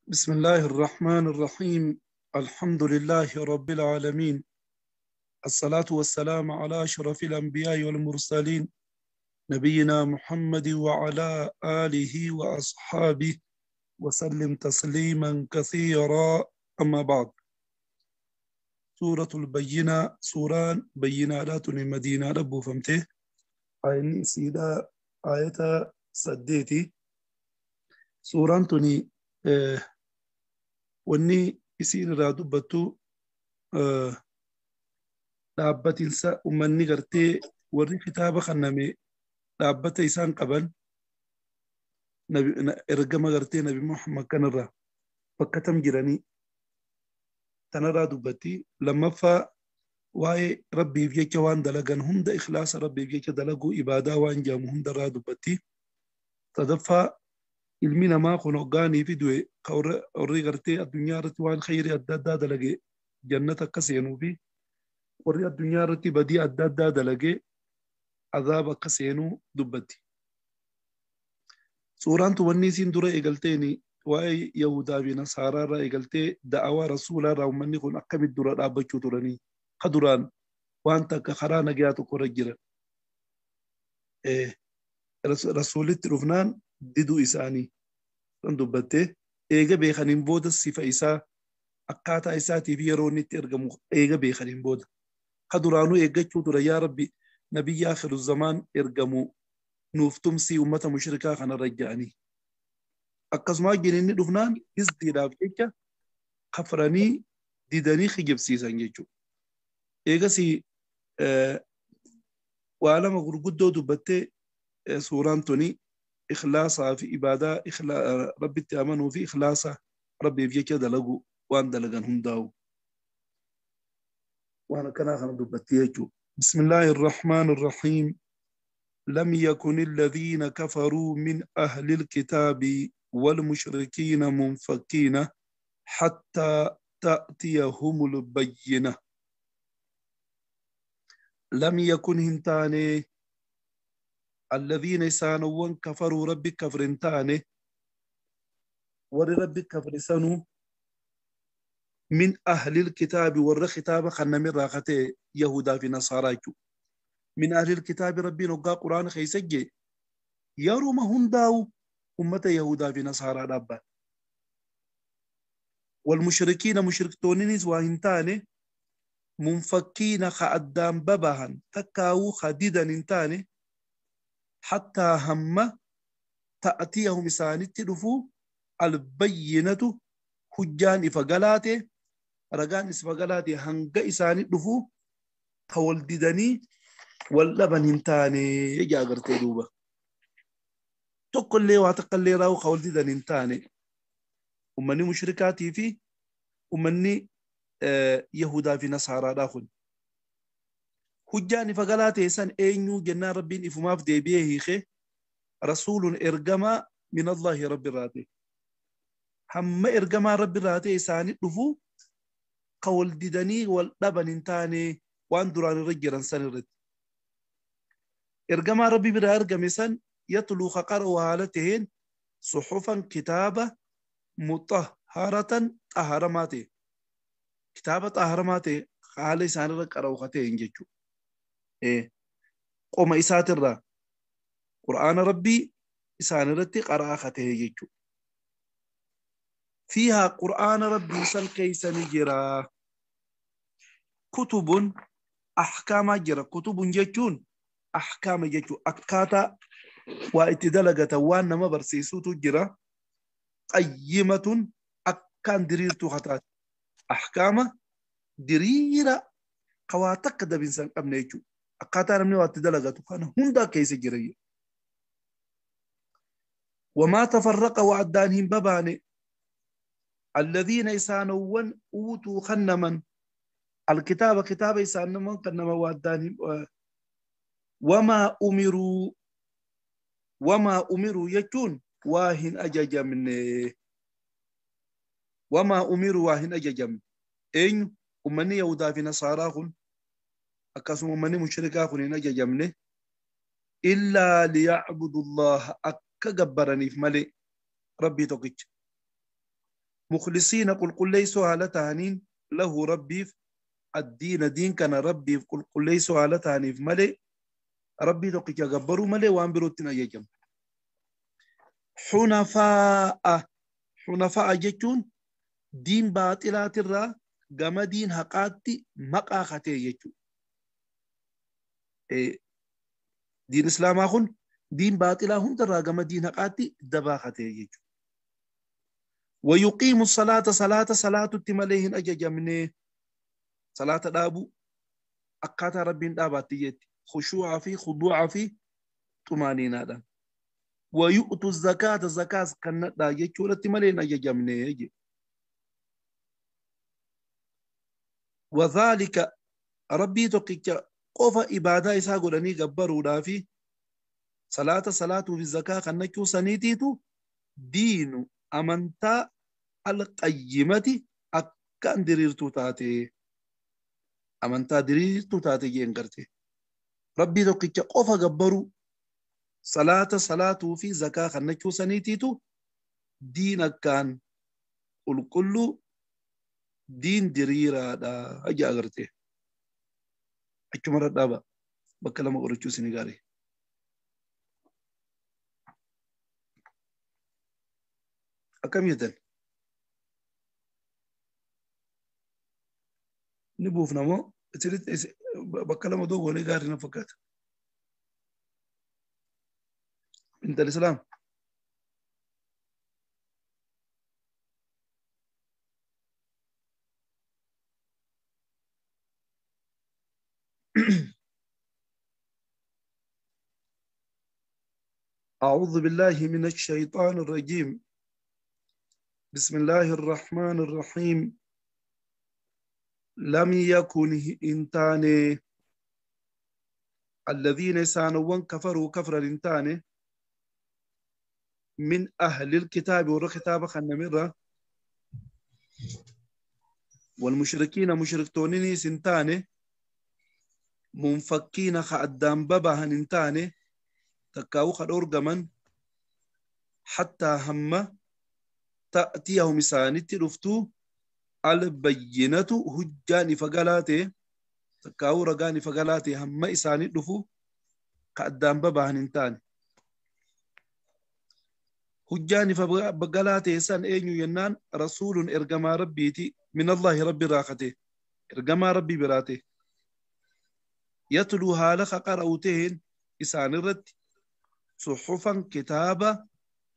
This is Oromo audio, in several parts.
بسم الله الرحمن الرحيم. الحمد لله رب العالمين، الصلاة والسلام على أشرف الأنبياء والمرسلين، نبينا محمد وعلى آله وأصحابه وسلم تسليما كثيرا. أما بعد، سورة البينة، سوران بينات المدينة رب فهمته آية سيدة آية سديتي. سوران تني wanni isiin irraa dubbattu dhaabbatinsa ummanni gartee warri kitaaba kenname dhaabbata isaan qaban ergama gartee Nabi Muhammad kanarraa bakka tam jiranii tanarraa dubbatti. Lammaffaa waa'ee rabbiif jecha waan dalagan hunda ikhlaasa rabbiif jecha dalaguu ibaadaa waan jedhamu hundarraa dubbatti. Sadaffaa ilmi namaa kun hoggaanii fi du'e warri gartee addunyaa irratti waan khayrii adda addaa dalage jannata akka seenuu fi warri addunyaa irratti badii adda addaa dalage azaaba akka seenuu dubbatti. Suuraan tun wanni isiin dura eegalteeni waa'ee Yahudaa fi Nasaaraa irraa eegaltee da'awaa rasuulaa irraa uummanni kun akkamitti dura dhaabbachuu turanii ka duraan waan takka karaa nagayaa tokko irra jiran. Rasuulitti dhufnaan diduu isaanii kan dubbattee eega beekaniin booda sifa isaa akkaataa isaatii fi yeroo inni itti ergamu eega beekaniin booda ka duraanuu eeggachuu ture yaa rabbi nabiyya akhiru zamaan ergamu nuuf tumsii ummata mushrikaa kanarra ja'anii akkasuma wajjin inni dhufnaan hisdiidhaaf jecha kafranii didanii kijibsiisan jechuudha. Eegasii waa lama gurguddoo dubbattee suuraan tuni ikhlaasaa fi ibaadaa rabbitti amanuu fi ikhlaasa rabbiif jecha dalagu waan dalagan hundaa'u waan akkanaa kana dubbattee jechuudha. بسم الله الرحمن الرحيم. لم يكن الذين كفروا من أهل الكتاب والمشركين منفكين حتى تأتيهم البينة. لم يكن هنتاني الذين يسانون كفروا ربي كفرنتاني ور ربي كفرسانو من أهل الكتاب ور ختاب خنم راقته يهودا في نصارى من أهل الكتاب ربي نقا قرآن خيسجي يرو ما هنداو أمة يهودا في نصارى ربا والمشركين مشركتونينيز وهنتاني منفكين خأدام ببهن تكاو خديدا انتاني حتى هم تأتيهم سانت رفو البينة حجان إفقالاته رقان إفقالاته هنگ إسانت رفو خولددني واللبن انتاني يجا قرتي دوبا تقل لي واتقل لي راو خولددني انتاني ومني مشركاتي في ومني يهودا في نصارى داخل حجان فقالات سن اينيو جنا ربين افماف ديبيه هيخي رسول ارجما من الله رب الراتي هم ارجما رب الراتي ساني دفو قول ديدني واللبن انتاني وان دران رجران سن رد ارجما ربي برا ارجم سن يتلو خقر وحالتهن صحفا كتابة مطهرة طهرماتي كتابة طهرماتي حالي سان رقرو خته انجچو قوم إسات الرا قرآن ربي إسان رتي قرأ خته يجو فيها قرآن ربي سلقي سنجرا كتب أحكام جرا كتب جتون أحكام جتو أكاتا وإتدلقة وان ما برسيسوتو جرا قيمة أكان دريرتو خطات أحكام دريرة قواتك دبنسان أبنيتو أقاطع من وقت دلقته كان هندا كيس جري وما تفرق وعدانهم بباني الذين يسانون أوتوا خنما الكتاب كتاب يسانون خنما وعدانهم وما أمروا وما أمروا يكون واهن أجج من وما أمروا واهن أجج من إن أمني يهودا في نصاراهم akkasuma uummanni mushrikaa kun hin ajajamne illaa liya'budu Allah akka gabbaraniif malee rabbii tokkicha. مخلصين قل قل ليسوا على تهانين له ربي الدين دين كان ربي قل قل ليسوا على تهانيف ملي ربي توقيك غبروا ملي وان بروتنا يجم حنفاء حنفاء جتون دين باطلات الرا gama diin haqaatti maqaa katee jechuudha. Diin islaamaa kun diin baaxilaa hundarraa gama diin haqaatti dabaa katee jechuudha. ويقيم الصلاة صلاة صلاة مليهن أججمني صلاة دابو أكاتا ربين داباتيت خشوع في خضوع في طمانينة دا. ويؤتوا الزكاة زكاة كنت دا يجولة مليهن أججمني وذلك ربي تقيك قف إبادة إسا قلني قبروا دافي صلاة صلاة في الزكاة كنكو سنيتيتو دين أمنتا القيمة أكان دريرتو تاتي أمنتا دريرتو تاتي جينغرتي ربي تقيك قف قبروا صلاة صلاة في زكاة كنكو سنيتيتو دين كان الكل دين دريرة دا أجا أغرتي أجمرة دابا بكلام أغرتشو سنغاري أكم يدن نبوف نمو بكلام دوغو نغاري نفكات بنت الإسلام أعوذ بالله من الشيطان الرجيم بسم الله الرحمن الرحيم لم يكن إنتان الذين سانوا كفروا كفر الإنتان من أهل الكتاب والكتاب خنمرة والمشركين مشركتونني سنتان منفكين خدام بابا هننتاني تكاو خدورغمن حتى هم تأتيهم سانتي رفتو البينة هجاني فقالاتي تكاو رغاني فقالاتي هم إساني رفو خدام بابا هننتاني هجاني فقالاتي سان اينيو ينان رسول ارغما ربيتي من الله ربي راقتي ارغما ربي براتي يتلو هالخ قرأوتهن إسان الرد صحفا كتابة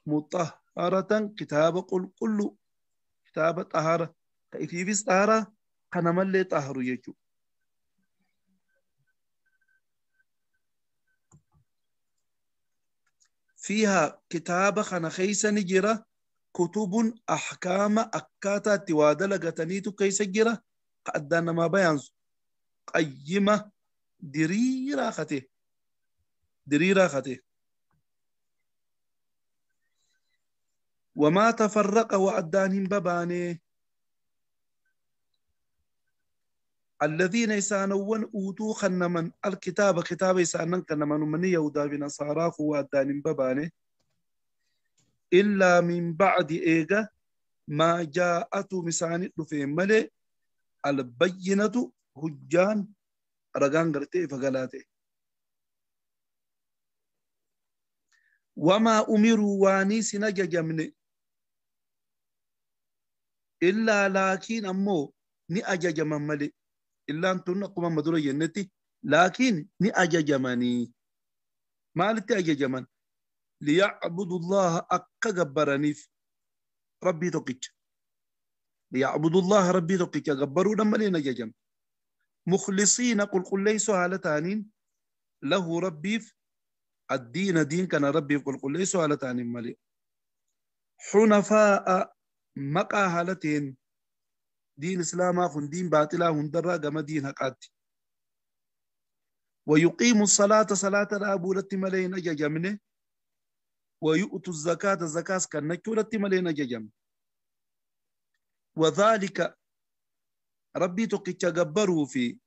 مطهرة كتابة قل قل كتابة طهارة كيفيس طهارة كنما اللي طهر يجو فيها كتابة خنخيسة نجرة كتب أحكام أكاتا توادلقتنيتو كيس جرة قدنا ما بيانس قيمة دريرة خته دريرة خته وما تفرق وأدانهم بباني الذين يسانون أوتوا خنمن الكتاب كتاب يسانن كنمن من يهودا بنصارى وأدانهم بباني إلا من بعد إيجا ما جاءت مساني في ملئ البينة هجان رغان غرتي فغلاتي وما أمروا واني سنججمني إلا لكن أمو ني أججمن ملي إلا أنتن قم مدورة جنتي لكن ني أججمني مالتي أججمن ليعبدوا الله أكا جبرانيف ربي توقيت ليعبدوا الله ربي توقيت جبروا لما لي نججم مخلصين قل قل ليسوا على تانين له ربي الدين دين كان ربي قل قل ليسوا على تانين ملي حنفاء مقا هالتين دين إسلاما خن دين باطلا هندرا قم دين حقات ويقيم الصلاة صلاة الأبولة ملين أججمنه ويؤتوا الزكاة زكاة كنكولة ملين أججم وذلك ربي تقبره في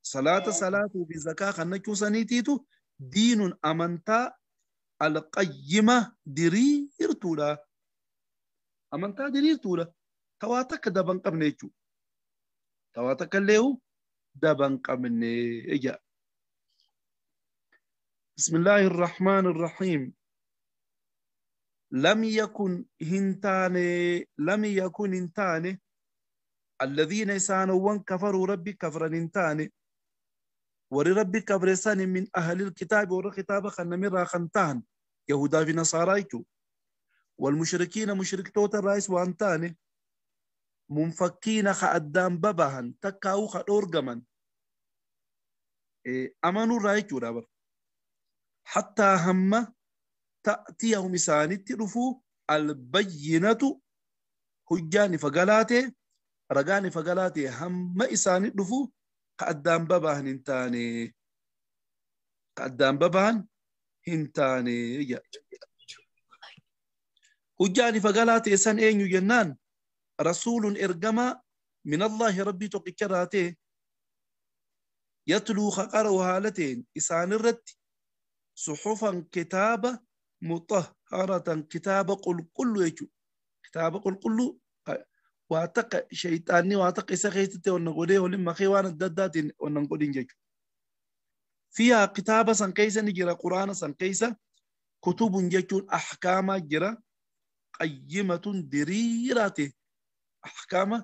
صلاة صلاة في زكاة خنكو سنيتيتو دين أمنتا القيمة درير تولا أمنتا درير تولا Tawaa takka daban qabne jechuudha. Tawaa takka illee daban qabne ija. Bismillaahi irrahmaan irrahiim. Lam yakun hin taane, lam yakun hin taane, alladhiina isaanowwan kafaruu rabbi kafran hin taane, warri rabbi kafre sani min ahlil kitaabi warra kitaaba kan namirraa kan tahan yahudaa fi nasaaraa jechuudha. Walmushrikiina mushriktoota irraayis waan taane munfakkiina ka addaan babahan takkaa'uu ka dhoorgaman amanuurraa jechuudha bara. Hattaa hamma ta'tiyahum isaanitti dhufuu albayyinatu hujjaan ifa galaatee ragaan ifa galaatee hamma isaanitti dhufuu ka addaan babahan hin taane. Ka addaan babahan hin taane. Hujjaan ifa galaatee san eenyu jennaan rasuulun ergamaa min Allaahi rabbii tokkicha raatee yatluu ka qara'u haala ta'een isaanirratti suxufan kitaaba mutahharatan kitaaba qulqulluu jechuudha. Kitaaba qulqulluu waa takka shayxaanni waa takka isa keessatti onna godhee waliin makee waan adda addaatiin onna godhin jechuudha. Fiyaa kitaaba san keessa ni jira quraana san keessa kutubun jechuun ahkaamaa jira qayyimatun diriiraa ta'e ahkaama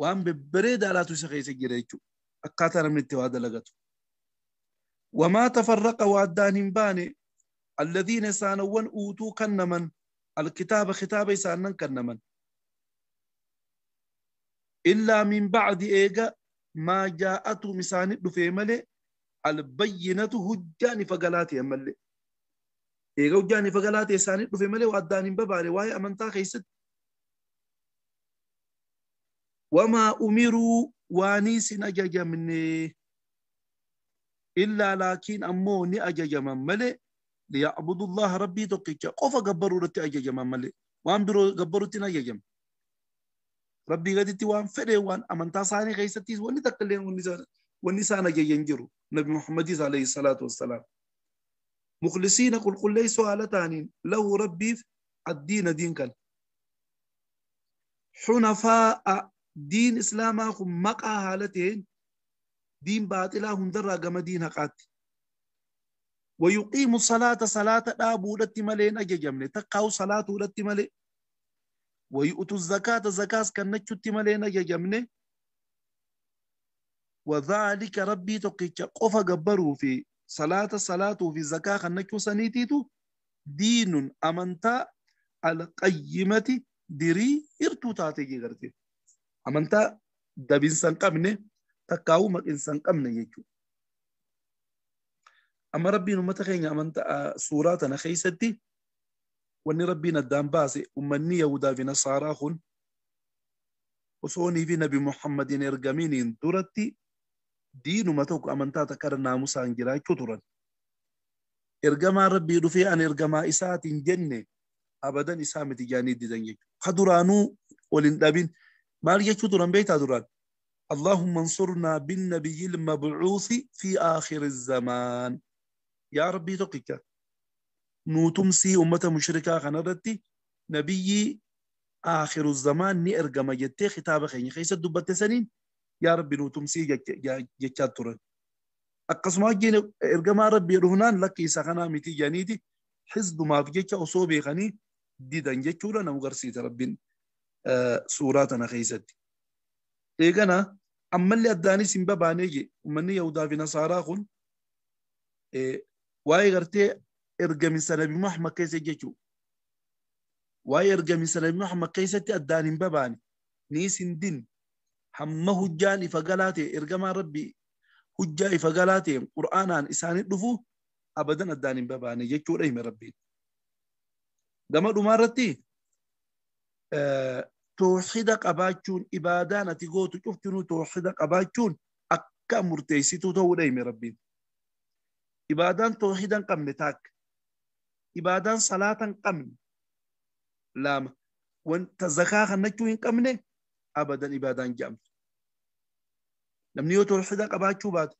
waan bebbereedaadhaatu isa keessa jira jechuudha. Akkaataa namni itti waa dalagatu. Wamaa tafarraqa waa addaan hin baane alladhiina isaanowwan uutuu kennaman alkitaaba kitaaba isaanan kennaman. Illaa min bacdi eega maa jaa'atum isaanit dhufee malee albayyinatu hujjaan ifa galaatee ammallee. Eega hujjaan ifa galaatee isaanit dhufe malee waa addaan hin babaane waa'ee amantaa keessatti. Wamaa umiruu waaniis hin ajajamne illaa laakiin ammoo ni ajajaman malee liya'budu Allaha rabbii tokkicha qofa gabbaruu irratti ajajaman malee waan biroo gabbaruutti hin ajajamne. Rabbii gaditti waan fedhe waan amantaa isaanii keessattis wanni takka illee wanni isaan ajajan jiru. Nabi Muhammadis alayhi salaatu wassalaam. Mukhlisiina qulqulleessoo haala ta'aniin lahu rabbiif addiina diin kana. Xunafaa'a diin islaamaa kun maqaa haala ta'een diin baaxilaa hundarraa gama diin haqaatti. Wayuqiimu salaata salaata dhaabuudhatti malee hin ajajamne takkaa'u salaatuudhatti malee. ويؤتوا الزكاة زكاة كنتشتي ملينا جمنة وذلك ربي تقيتش قف جبروا في صلاة صلاة في زكاة كنتشو سنيتيتو دين أمنتا القيمة دري إرتو تاتي غرتي أمنتا دبين سنقمنة تكاو مك إنسان قمنة يجو أما ربي نمتخين أمنتا سوراتنا خيستي wanni rabbiin addaan baase ummanni Yahudaa fi Nasaaraa kun osoonii fi Nabi Muhammadin ergaminiin duratti diinuma tokko amantaa takka irra naamusaan jiraachuu turan. Ergamaan rabbii dhufee ani ergamaa isaatiin jenne abadan isaa miti jaanii didan jechuudha. Ka duraanuu ol hin dhabin maal jechuu turan beektaa duraan? Allahumma ansurnaa bin-nabiyyil mab'uusi fi aakhiri zamaan. Yaa rabbii tokkicha. Nuutumsii ummata mushrikaa kanarratti nabiyyi aakhiru zamaan ni ergama jettee kitaaba keenya keessa dubbatte saniin yaa rabbi nuutumsii jechaa turan. Akkasuma wajjin ergamaa rabbii dhufnaan lakki isa kanaa miti jedhaniiti xisbumaaf jecha osoo beekanii didan jechuudha nama agarsiisa rabbiin suuraa tana keessatti. Eegana ammallee addaanis hin babaanee je ummanni Yahudaa fi Nasaaraa kun waa'ee gartee ergaminsa Nabi Muhammad keessa jechuudha. Waa'ee ergaminsa Nabi Muhammad keessatti addaan hin babaane niis hin dinne hamma hujjaan ifa galaa ta'e ergamaan rabbii hujjaa ifa galaa ta'e qur'aanaan isaanii dhufu abadan addaan hin babaane jechuudha hime rabbiin. Gama dhumaarratti tooxida qabaachuun ibaadaan ati gootu cuftinuu tooxida qabaachuun akka murteessituu ta'uudha hime rabbiin. Ibaadaan tooxida hin qabne taakka. Ibaadaan salaata hin qabne lama. Wanta zakaa kannachuu hin qabne abadan ibaadaan jedhamtu. Namni yoo tooxida qabaachuu baate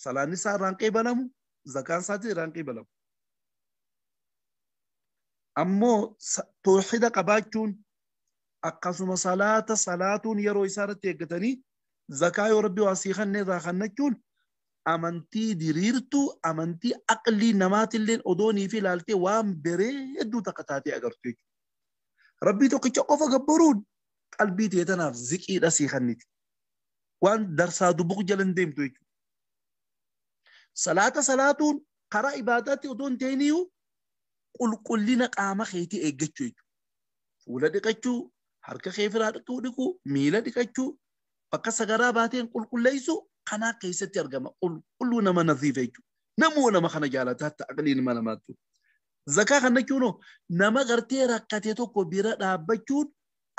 salaanni isaa irraan qeebalamu zakaan isaatis irraan qeebalamu. Ammoo tooxida qabaachuun Akkasuma salaata salaatuun yeroo isaa irratti eeggatanii zakaa yoo rabbi waa sii kennee irraa kennachuun amantii diriirtuu amantii aqlii namaatillee odoonii fi ilaaltee waan bareedduu takka taatee agartu jechuudha. Rabbii tokkicha qofa gabbaruun qalbii ta'e tanaaf ziqiidha sii kenniti. Waan darsaa dubbuq jala hin deemtu jechuudha. Salaata salaatuun karaa ibaadaatti odoo hin ta'iniyyuu qulqullina qaama keetii eeggachuu jechuudha. Fuula dhiqachuu, harka kee firaa dhiquu, miila dhiqachuu, bakka sagaraa baateen qulqulleessu kanaa keessatti argama. Qulqulluu nama naziifa jechuudha. Namuu nama kana jaalataa aqlii ilma namaattu. Zakaa kana jechuun nama gartee rakkate tokko bira dhaabbachuun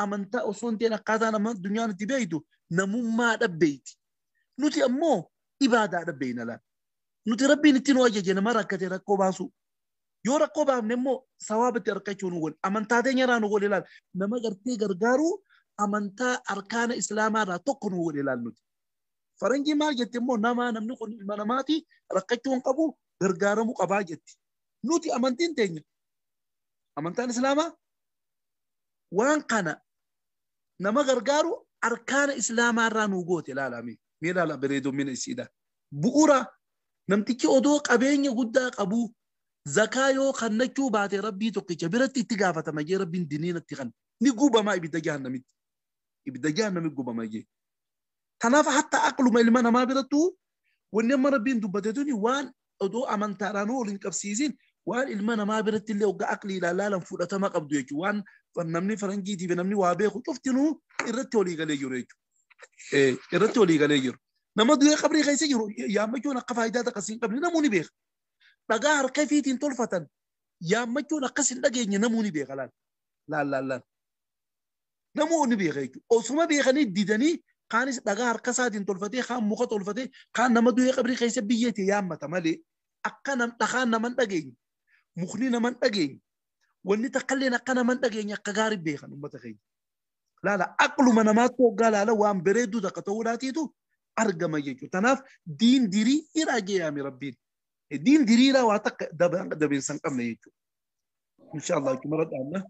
amantaa osoo hin ta'in akkaataa nama addunyaan itti beektu namummaa dhabbeeyti. Nuti ammoo ibaadaa dhabbeeyna laal. Nuti rabbiin itti nu ajaje nama rakkate rakkoo baasu. Yoo rakkoo baafne immoo sawaabatti argachuu nu godhe. Amantaa teenya irraa nu godhe laal. Nama gartee gargaaruu amantaa arkaana islaamaa irraa tokko nu godhe laal nuti. Faranjii maal jette immoo nama namni kun ilma namaati rakkachuu hin qabu gargaaramuu qabaa jetti. Nuti amantiin teenya. Amantaan islaamaa waan kana nama gargaaru arkaana islaamaa irraa nu goote laalame. Mee laala bareedoomina isiidha. Bu'uura namtichi odoo qabeenya guddaa qabu zakaa yoo kannachuu baate rabbii tokkicha biratti itti gaafatama jee rabbiin diniinatti kan ni gubamaa ibidda jahannamitti. Ibidda jahannamitti gubama jee. Kanaaf hatta aqluma ilma namaa birattuu wanni amma rabbiin dubbate tuni waan odoo amantaadhaan wal hin qabsiisin waan ilma namaa biratti illee hoggaa aqlii ilaalan fudhatama qabdu jechuudha. Waan namni faranjiitii fi namni waa beeku cuftinuu irratti walii galee jiru jechuudha. Irratti walii galee jiru. Nama du'ee qabrii keessa jiru yaammachuun akka faayidaa takka hin qabne namuu ni beeka. Dhagaa harka ifiitiin tolfatan yaammachuun akkas hin dhageenye namuu ni beeka laal. Laal laal laal. Namuu ni beeka jechuudha. Osuma beekanii didanii kaanis dhagaa harka isaatiin tolfatee kaan muka tolfatee kaan nama du'ee qabrii keessa biyyeetti yaammata malee akka dhagaan nama hin dhageenye mukni nama hin dhageenye wanni takkalleen akka nama hin dhageenye akka gaarii beekan uummata keenya. Laala aqluma namaatti hoggaa laala waan bareedduu takka ta'uudhaatiitu argama jechuudha. Tanaaf diin diriiraa jeeyame rabbiin. Diin diriiraa waa takka dabeensa hin qabne jechuudha. Inshaallah mara dhaabna.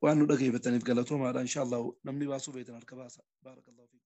Waan nu dhageeffataniif galatoomaadha. Inshaallah namni baasuu beektan harka baasa. Baarakallahu fiikum.